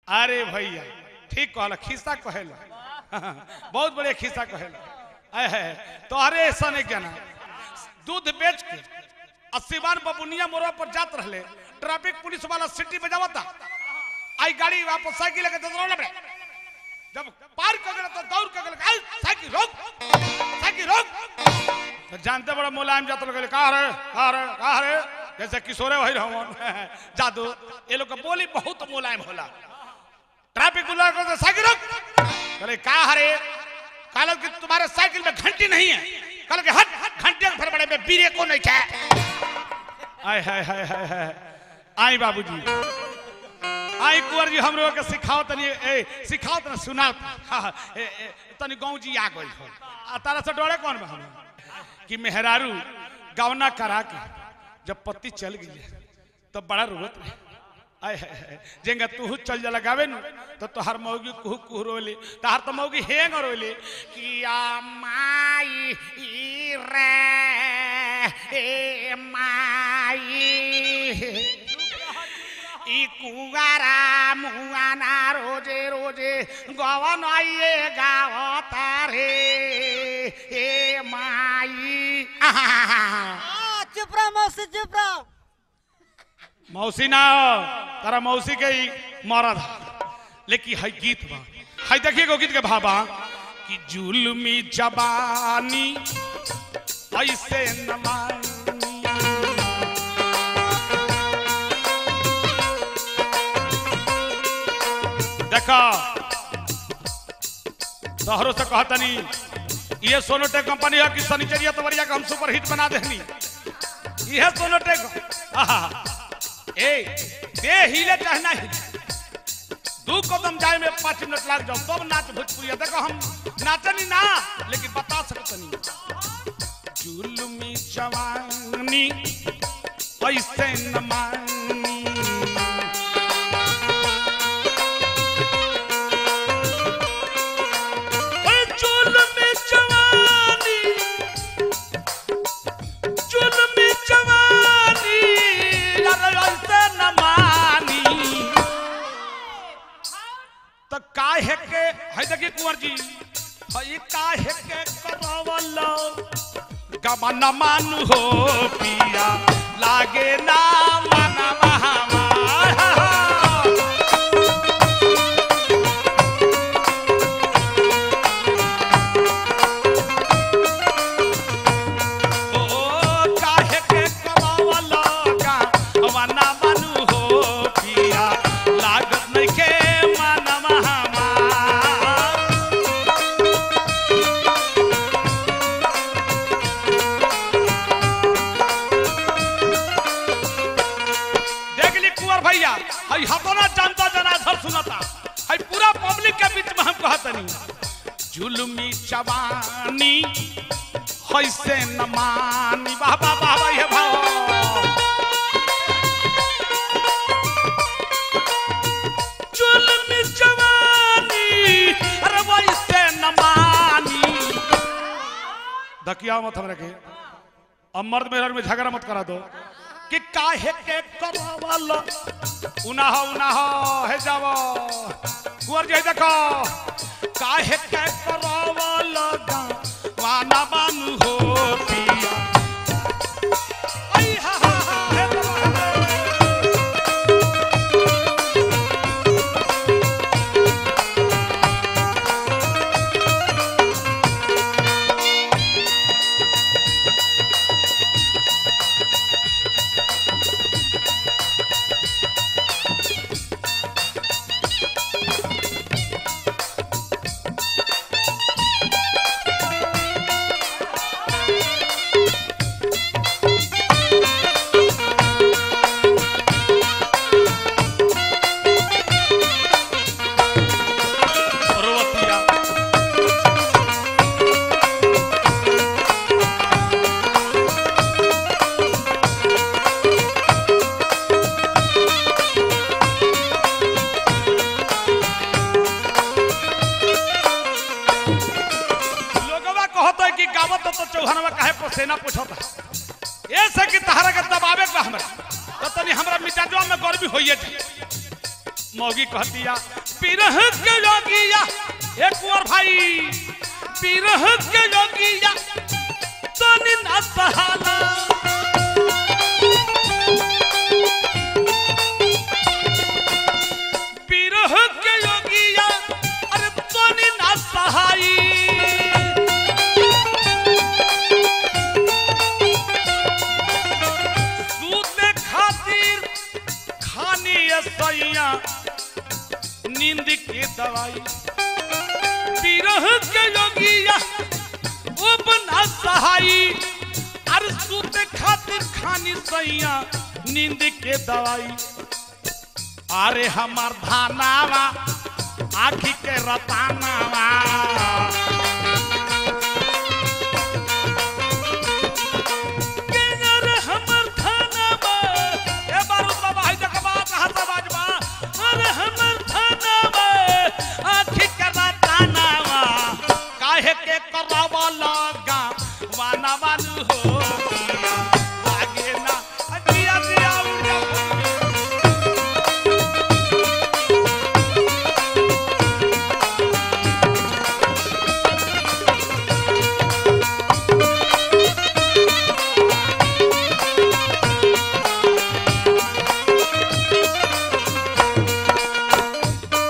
अरे भैया ठीक कहला, खिस्सा कहेला, बहुत बढ़िया खिस्सा कहेला। आए तो अरे ऐसा नहीं कहना, दूध बेच के अस्सीवान बबुनिया मोड़ पर जात रहले, ट्रैफिक पुलिस वाला सिटी बजावता, आई गाड़ी वापस साइकिल लेके दौड़, जब पार कर गया तो दौड़ कर गया, साइकिल रोक, साइकिल रोक। तो जानते बड़ा मुलायम जात लोग कहा रे कहा रे कहा रे, जैसे किशोरे वही रहो जादू, ये लोग का बोली बहुत मुलायम होला। ट्रैफिक पुलिस साइकिल रोक, अरे कहा रे, कहल कि तुम्हारे साइकिल में घंटी नहीं है, कहल कि हट घंटी फिर बड़े में बीरे को नहीं है। आय हाय हाय हाय हाय, आई बाबूजी आई कुंवर जी हमरो के सिखाओ तनी, ए सिखाओ तनी सुनाओ तनी गाँव जी आ गई हो। आ तारा से डरे कौन बा हम कि मेहरारू गवना करा के जब पति चल गई तब बड़ा रोवत रहे। आय हाय जेंगा तू चल जा लगावे नु तो तोहर मौगी कुहू कुहू रोली, तोहर तो मौगी हेंग रोली कि आ माई ई रे ए माई ई कुंवारा मुआना रोजे रोजे गवन आइए गावता रे ए माई। चुप रहो मौसी, चुप रहो। मौसी ना तारा मौसी के ही मरद, लेकिन है गीत बा, है देखिए गो गीत के भाबा कि जुल्मी जवानी ऐसे न मानी, देखा तोहरो से कहतनी ये सोनोटेक कंपनी है कि शनिचरिया तवरिया के हम सुपर हिट बना देनी, ये सोनोटेक। ए दे हिले चाहे ना हिले, दू कदम जाए में 5 मिनट लाग जाओ तब नाच भोजपुरिया। देखो हम नाचनी ना लेकिन बता सकतनी जुल्मी जवानी ऐसे न मानी, जुल्मी जवानी, जुल्मी जवानी ऐसे न मानी। तो काहे के है देखिए कुंवर जी, है काहे के करवल गमन मान हो पिया लागे ना मना महामा। ओ काहे के करवल गमन मान हो पिया लागत नइखे मन महामा। भैया हई हतना जनता जनाधर सुनता, हई पूरा पब्लिक के बीच में हम कहतनी जुल्मी जवानी ऐसे न मानी। वाह वाह वाह वाह ये भाव जुल्मी जवानी अरे वैसे न मानी। धकिया मत हमरा के, अब मर्द मेहर में झगड़ा मत करा दो कि काहे के करवल उना हो हे जावो कुंवर जी देखो काहे के करवल वाना बान हो पिया। आई हा हा हा हे चौहानवा काहे पसेना पूछता ऐसे कि तहरा के दबावे के हमरा तो तनी हमरा मिजाजवा में गर्मी होइए जाए। मौगी कहतिया बिरह के योगिया, एक कुंवर भाई बिरह के योगिया तनी ना सहाला, बिरह के योगिया अरे तनी ना सहाई, सूते खातिर खानी सैया नींद के दवाई, बिरह के योगिया वो बना सहाई, अरे सूते खातिर खानी सैया नींद के दवाई। अरे हमार धानावा आखी के रतानावा, हमर थानावा, ए बारूद बाबा है देखबा कहां से बाजबा, अरे हमर थानावा आखी के रतानावा, काहे के करावा लगा वाना वानु हो लागे ना दिया दिया उड़ जा।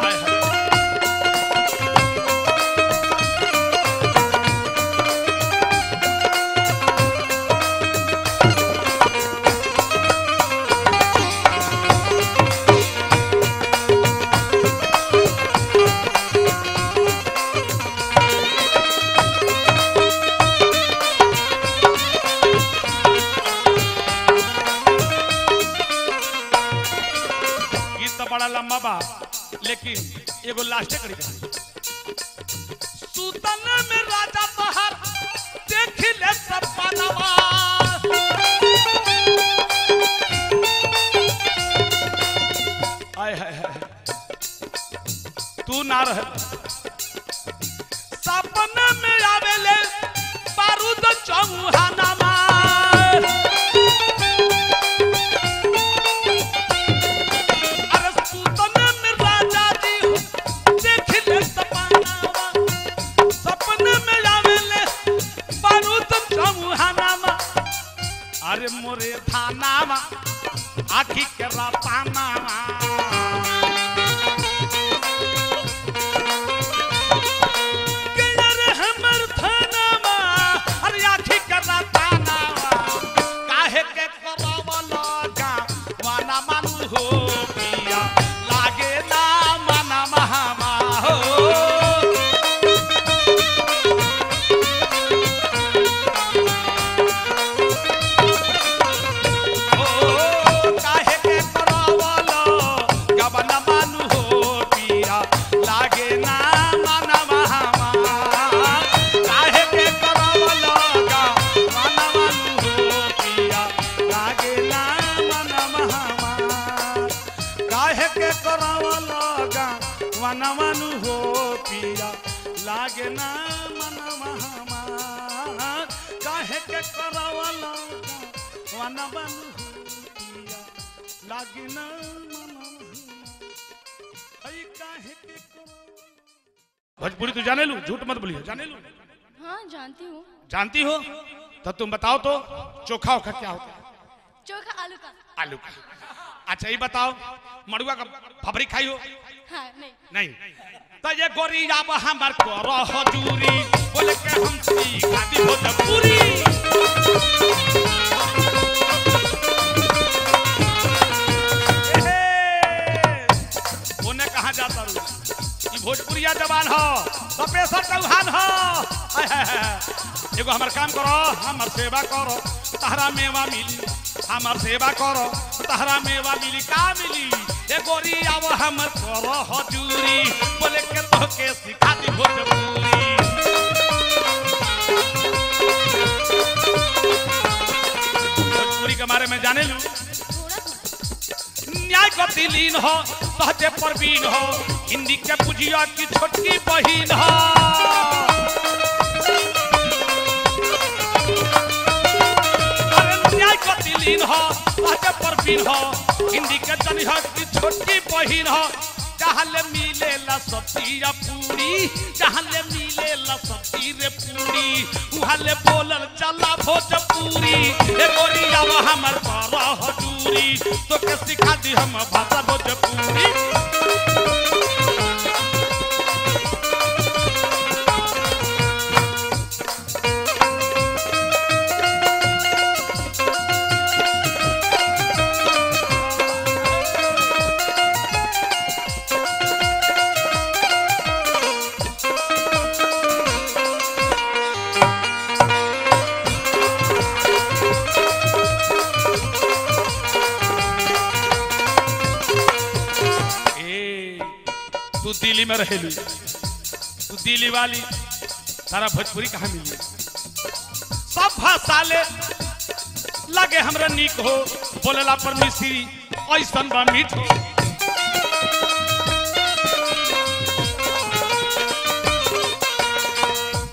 हाय हाय। गीत तो बड़ा लंबा बा, लेकिन एगो लास्टे करी के। सुतन में राजा तोहर देख ले सपनवा, आय हाय हाय, तू ना रह सपना में आवेले बारूद चौहानामा, अरे सुतन में राजा जी हो देख ले सपनावा, सपने में आवेले बारूद चौहानामा, अरे मोरे थानावा आखी के रतानावा, के अरे हमर थानावा, अरे आखी के रतानावा, काहे के करावा लगा वाना मानू हो पिया लागे ना मना महामा हो। ओ काहे के करावलो गबन मानू हो पिया लागे ना मना महामा, काहे के करावलो गबन मानू हो पिया लागे ना मना महामा, काहे के करावलो गबन मानू हो पिया लागे ना मना महामा, काहे के करावलो गबन मानू हो पिया लागे ना मना काहे के भोजपुरी तू जाने लू, झूठ मत बोलिए, जाने लू? हाँ जानती हूँ। जानती हो तो तुम बताओ तो चोखा ओखा क्या होता है? चोखा आलू का। आलू का। अच्छा ये बताओ मड़ुआ का फबरी खाई हो? हाँ नहीं। नहीं तो ये गोरी अब हमार करो हजूरी, बोले के हम सिखा दी भोजपुरी। ओने कहाँ जाता रू? ई भोजपुरिया जवान हो, तपेश्वर चौहान हो। हाय हाय हाय। एगो हमार काम करो, हमार सेवा करो, तहरा मेवा मिली। हमार सेवा करो, तहरा मेवा मिली। का मिली? ए गोरी अब हमर करो हजूरी, बोले के तोहके सिखा दी भोजपुरी। भोजपुरी के बारे में जाने लू? थोड़ा थोड़ा। न्याय गति लीन हो, सहजे परवीन हो, हिंदी के पुजिया की छोटकी बहिन हो। अरे न्याय गति लीन हो, सहजे परवीन हो, हिंदी के जनिहा की छोटकी बहिन। बहिन हो जहाँ ले मिलेला सब्जी पूरी, जहाँ ले मिलेला सब्जी रे पूरी, उहाँ ले बोलल चला भोजपुरी। ए गोरिया हमर पर हजूरी, तो के सिखा दी हम भाषा भोजपुरी। तू दिल्ली में रहेलू, तू दिल्ली वाली, तारा भोजपुरी कहाँ मिली? सब भाषा ले लगे हमरा नीक हो, बोलेला पर मिश्री ऐसन बा मीठ हो।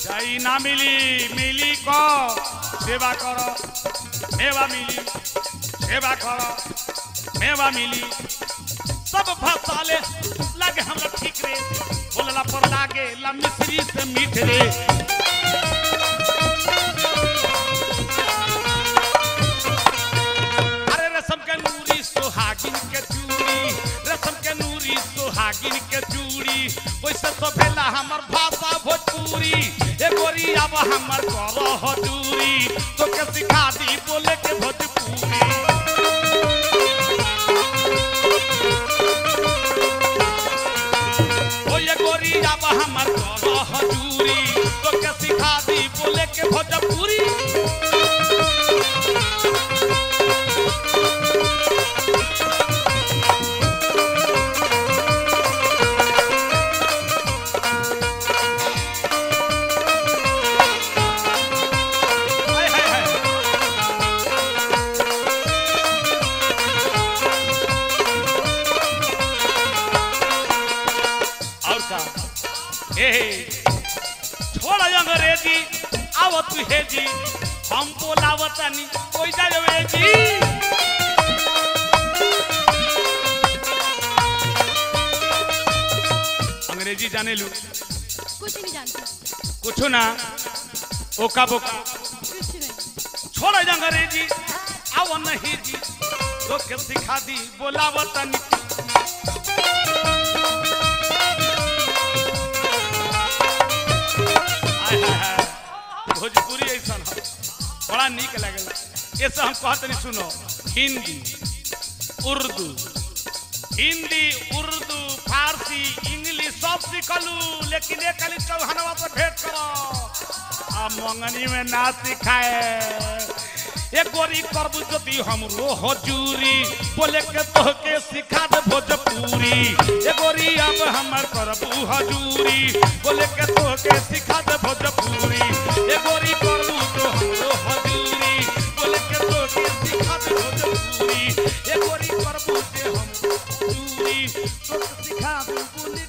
जाई ना मिली, मिली को सेवा करो, मेवा मिली सेवा करो, मेवा मिली। सब भाषा ले लगे हमरा ठीक रे, बोलला पर लागे ला मिश्री से मीठ रे। अरे रसम के नूरी सुहागिन के चूड़ी, रसम के नूरी सुहागिन के चूड़ी, वैसे तो भेला हमर भाषा भोजपुरी। ए गोरी अब हमर करो हजूरी, तो के सिखा दी बोले के भोजपुरी। हमर करो हजूरी, तो के सिखा दी बोले के भोजपुरी। और का छोड़ अंग्रेजी आवत तू हे जी, हम बोलावतनी कोई जावे जी। अंग्रेजी जाने लू? कुछ नहीं जानती। कुछ ना, ओका बोका कुछ नहीं। छोड़ अंग्रेजी आव नहीं जी, तो के सिखा दी बोलावतनी। भोजपुरी ऐसा हो बड़ा नीक लगेला। ऐसा हम कहते नहीं, सुनो हिंदी उर्दू, हिंदी उर्दू फारसी इंग्लिश सब सीखलू, लेकिन एक खाली चौहानवा से भेंट करो आ मंगनी में ना सिखाए। एक गोरी करबू जदि हमरो हजूरी, बोले के तोहके सिखा दे भोजपुरी। ए गोरी अब हमर करबू हजूरी, बोले के तोहके सिखा दे भोजपुरी। ए गोरी करबू तो हमरो हजूरी, बोले के तोहके सिखा दे भोजपुरी। ए गोरी करबू जे हमरो हजूरी, तोहके सिखा दे बोले